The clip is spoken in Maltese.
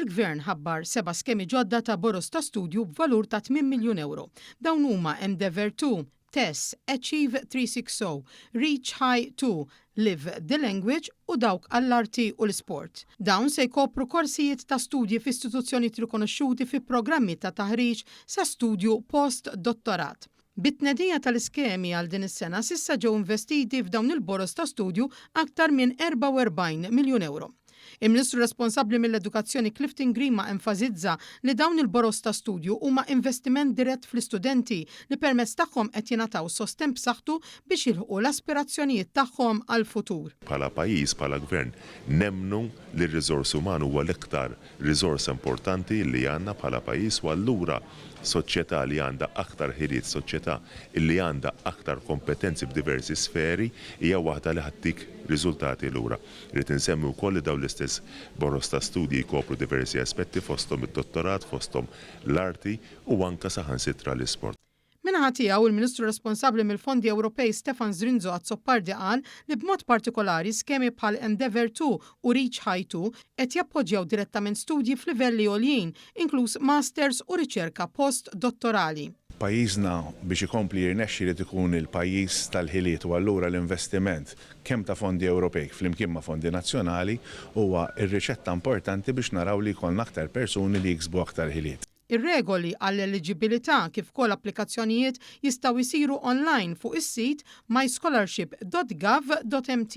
Il-Gvern ħabbar seba' skemi ġodda ta' boroż ta' studju b'valur ta' 8 miljun ewro. Dawn huma Endeavour 2, TESS, Achieve 360, Reach High 2, Live the Language u dawk għall-arti u l-isport. Dawn se jkopru korsijiet ta' studji f'istituzzjonijiet rikonoxxuti fi programmi ta' taħriġ sa studju post-dottorat. Bit-tnedija tal-iskemi għal din is-sena s'issa ġew investiti f'dawn il-boroż ta' studju aktar minn 44 miljun ewro. Il-Ministru responsabbli mill-Edukazzjoni Clifton Grima enfasizza li dawn il-boroż ta' studju huma investiment dirett fl-istudenti li permezz tagħhom qed jingħataw sostenn b'saħħtu biex jilħqu l-aspirazzjonijiet tagħhom għall-futur. Bħala pajjiż, bħala Gvern, nemmnu li r-riżors uman huwa l-iktar riżorsa importanti li għandna bħala pajjiż u allura soċjetà li għandha aktar ħiliet, soċjetà li għandha aktar kompetenzi f'diversi sferi hija waħda li ħa ttik riżultati lura. Irrid insemmi wkoll li dawn l-istess boroż ta' studji jkopru diversi aspetti fosthom id-dottorat, fosthom l-arti u anke saħansitra l-isport. Min-naħa tiegħu, il-Ministru responsabbli mill-Fondi Ewropej Stefan Zrinzo Azzopardi qal li b'mod partikolari skemi bħal Endeavour 2 u Reach High 2 qed jappoġġjaw direttament studji f'livelli għoljin, inkluż masters u riċerka post-dottorali. Pajjiżna biex ikompli jirnexxi jrid ikun il-pajjiż tal-ħiliet u allura l-investiment kemm ta' fondi Ewropej flimkien ma' fondi nazzjonali huwa r-riċetta importanti biex naraw li jkollna aktar persuni li jiksbu aktar ħiliet. Ir-regoli għall-eliġibilità kif ukoll applikazzjonijiet jistgħu jsiru online fuq is-sit myscholarship.gov.mt.